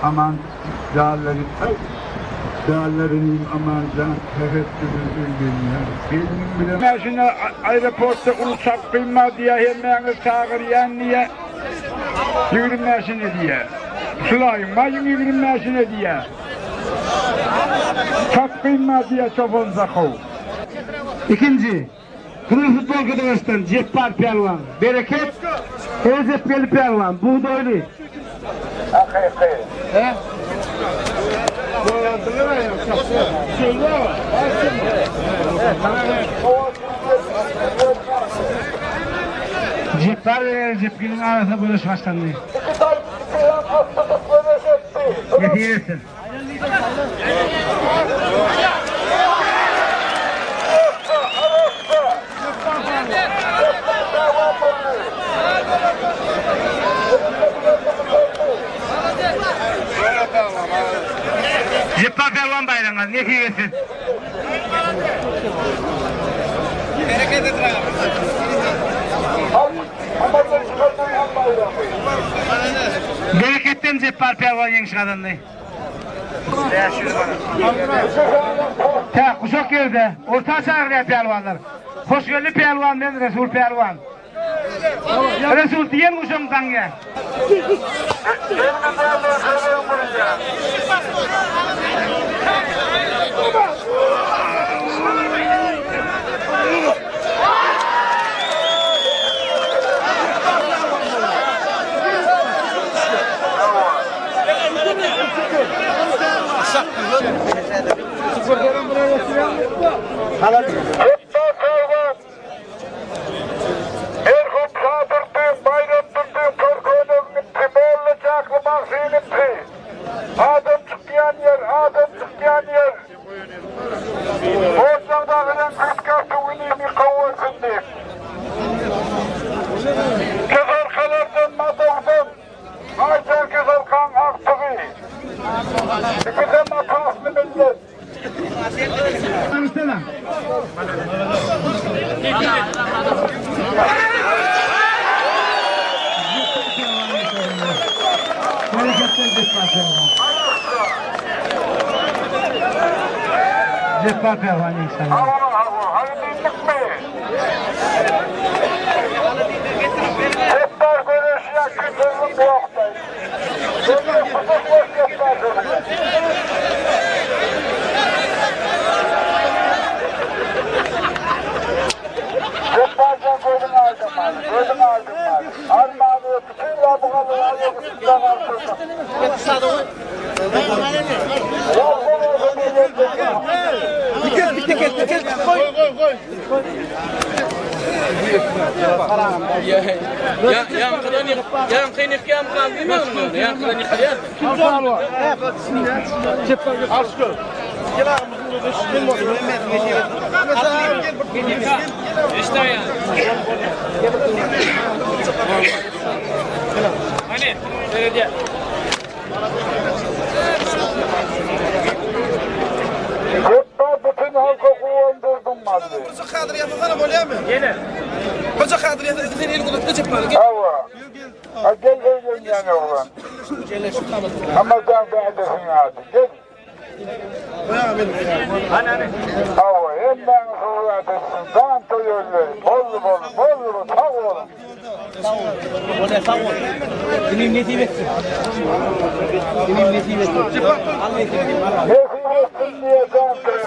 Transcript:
Aman janlary aý janlarynym aman jan sähet bilen öýlenýär. Gelniň bilen. Mäşine aeroportda uly çapgyn bar diýýär hemmäňizi çagyrýan diýýär. Ýigrim bäşine diýýär. Şulaýyň maýyň ýigrim bäşine diýýär. Çapgyn bar diýýär çopan sakaw. Ikinji, Gyzyl futbolkada göçden Jepbar pälwan, Bereket, Erjepgeldi pälwan, Bugdaýly. Hakyky. Jepbar bilen Erjepgeldiň arasynda göreş başlandy. Nesip etsin. Jepbar pälwan baýragyňyz nesip etsin. Bereketden Jepbar pälwan ýeňiş gazandy. Tä guşak ýerde orta çagyrýar pälwanlar. Hoşgeldi pälwan bilen Resul pälwan. Resul diýen guşagyň daňýar. Jepbar pälwan Merhum Şadurdyň, Baýramdurdyň körköýnegiň itdi, Molla Çakly bagşyň itdi. Adam çykýan ýer, adam çykýan ýer. Borjaňdagy reňkli kartuwynymy kowalsyn diýip. Kesarkalardan, Madawdan, Aýjan Kesarkaň agtygy. Ikisem atasyny millet. Jepbar pälwan ýeňiş gazandy. Jepbar bütün halka guwandyrdyň mally. Hawa. Ha gel öýlenýän oglan. Hamadan dädesiniň ady. Gel. Hawa, hemmäňiz howrat etsin. Jan toý öldi. Boldy, boldy, boldy, sag boluň. Nesip etsin diýe jan toý öldi.